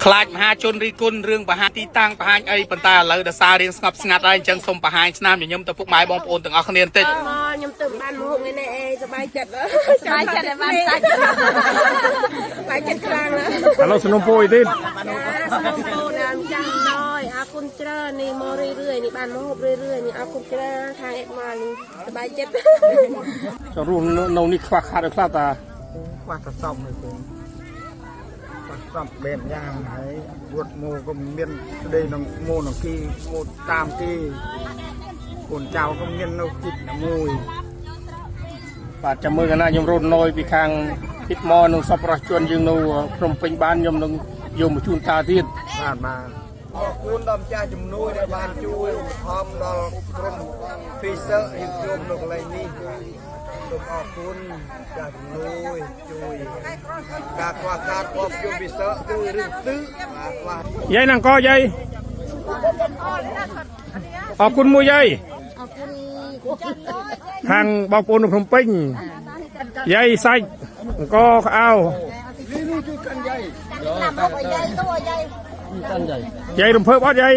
ខ្លាចមហាជនរីគុណរឿងបង្ហាញទីតាំងបង្ហាញអីប៉ុន្តែឥឡូវដោយសាររៀងស្ងប់ស្ងាត់ហើយអញ្ចឹងសូមបង្ហាញស្នាមញញឹមទៅពុកម៉ែបងប្អូនទាំងអស់គ្នាបន្តិច មកខ្ញុំទៅបានមកហូបថ្ងៃនេះអេសប្បាយចិត្ត សប្បាយចិត្តដែលបានសាច់ សប្បាយចិត្តខ្លាំងណាស់ ឥឡូវសំណុំពោអីទៀត ចាសូមពរដល់ចាំដល់អរគុណច្រើននេះមករឿយរឿយនេះបានមកហូបរឿយរឿយនេះអរគុណច្រើនខាងអេមកនេះសប្បាយចិត្ត ចរស់នៅនេះខ្វះខាតឲ្យខ្លះតា ខ្វះតសំនេះគូខ្វះសំបែបយ៉ាងហើយរត់មកក៏មានប្តីនឹងមកនឹងគីមកតាមគេកូនចៅក៏មាននៅគិតណាមួយ បាទចាំមើលកាលណាខ្ញុំរត់ណយពីខាងអ៊ីតម៉និងសប្បុរសជនយើងនៅភ្នំពេញបានខ្ញុំនឹងយកមកជូនតាទៀត បាទបាទអរគុណដល់ម្ចាស់ជំនួយដែលបានជួយឧបត្ថម្ភដល់ក្រុមភីសើរៀបចំនៅកន្លែងនេះសូមអរគុណម្ចាស់ជំនួយជួយការខ្វះខាតរបស់ជនពិសេសគឺរឿងទឹកបាទខ្វះ យាយណាអង្គយាយអរគុណមួយយាយខាងបងប្អូននៅភ្នំពេញយាយសាច់អង្គក្អៅយាយរំភើបអត់យាយ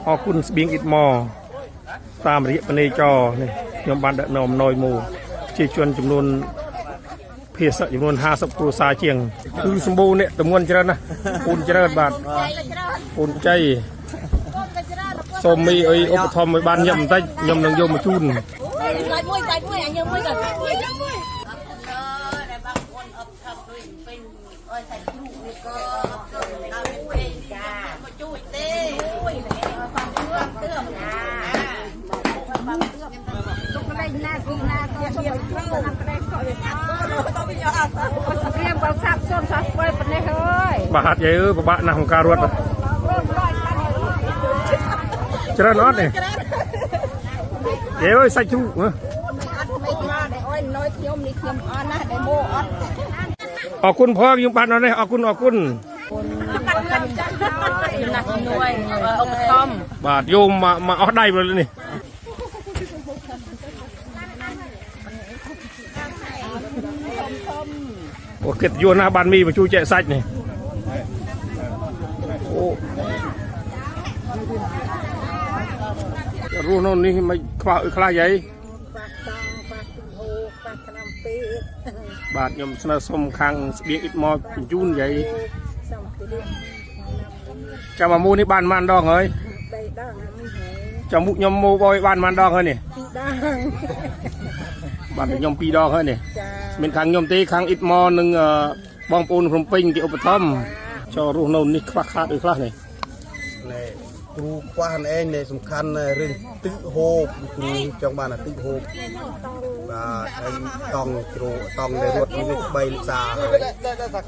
អរគុណស្បៀងអ៊ីតម៉តាមរយៈបនេចរនេះខ្ញុំបានដឹកនាំណយមកជាជនចំនួន ភាសៈចំនួន50គ្រួសារជាងគឺសម្បូរអ្នកទម្ងន់ច្រើនណាស់ពូនច្រើនបាទពូនជ័យសូមមីអីឧបត្ថម្ភឲ្យបានញឹមបន្តិចខ្ញុំនឹងយកមកជូន សាច់មួយសាច់មួយអញយកមួយទៅមួយមួយរៀមបើសាប់សូមសាប់ស្គាល់ប៉ុណ្ណេះអើយ បាទយាយអើយពិបាកណាស់ក្នុងការរត់ច្រើនអត់នេះយាយអើយសាច់ជ្រូកហ៎ អត់មិនមកដែលអុយណយខ្ញុំនេះខ្ញុំអត់ណាស់ដែលម៉ូអត់ អរគុណផងខ្ញុំបានអត់នេះអរគុណអរគុណ ចំណាស់ជំនួយឧបត្ថម្ភ បាទយកមកមកអស់ដៃមកនេះអូគិតយួនណាស់បានមីមកជួយចែកសាច់នេះអូរស់នៅនេះមិនខ្វះអីខ្លះយាយ ខ្វះតង់ខ្វះទឹកហូបខ្វះឆ្នាំពេក បាទខ្ញុំស្នើសុំខាងស្បៀងអ៊ីតមកបញ្ជូនយាយ សំទៀត ចាំមកមួយនេះបានប៉ុន្មានដងហើយ បីដងនេះហើយ ចាំមុខខ្ញុំមកបយបានប៉ុន្មានដងហើយនេះ ពីរដង បាទខ្ញុំពីរដងហើយនេះ ចា មានខាងខ្ញុំទេខាងអ៊ីតមកនិងអឺបងប្អូនភ្នំពេញគេឧបត្ថម្ភចូលរស់នៅនេះខ្វះខាតអីខ្លះនេះ ណែគ្រូខ្វះឯងនេះសំខាន់រឿងទឹកហូបគ្រូចង់បានអាទឹកហូបបាទហើយតង់ជ្រូតង់ដែលរត់នេះ3លសាហើយ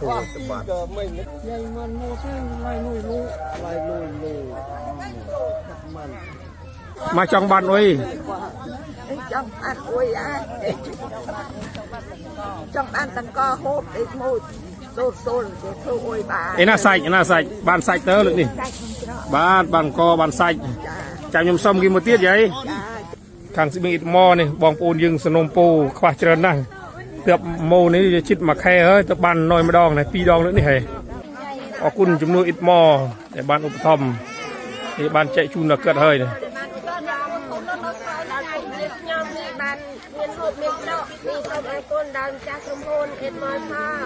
គ្រូទៅបាទ មកចង់បានអុយ ចង់បានអួយអាចង់បានតង្កហូបអីមួយសូលសូលគេធ្វើអួយបាន ឯណាសាច់ឯណាសាច់បានសាច់ទៅលើកនេះ សាច់ខ្ញុំច្រក បាទបានកបានសាច់ចាំខ្ញុំសុំគេមួយទៀតយាយខាងស្បៀងអ៊ីតម៉នេះបងប្អូនយើងសនំពោខ្វះច្រើនណាស់ទើបម៉ូនេះជិតមួយខែហើយទៅបានណយម្ដងនេះពីរដងលើកនេះហើយអរគុណជំនួយអ៊ីតម៉ដែលបានឧបត្ថម្ភនេះបានចែកជូនដល់គាត់ហើយនេះ ដល់ខ្ញុំនេះបានមានហូបមានដកនេះសូមអរគុណដល់ម្ចាស់ក្រុមហ៊ុនអេតមកផង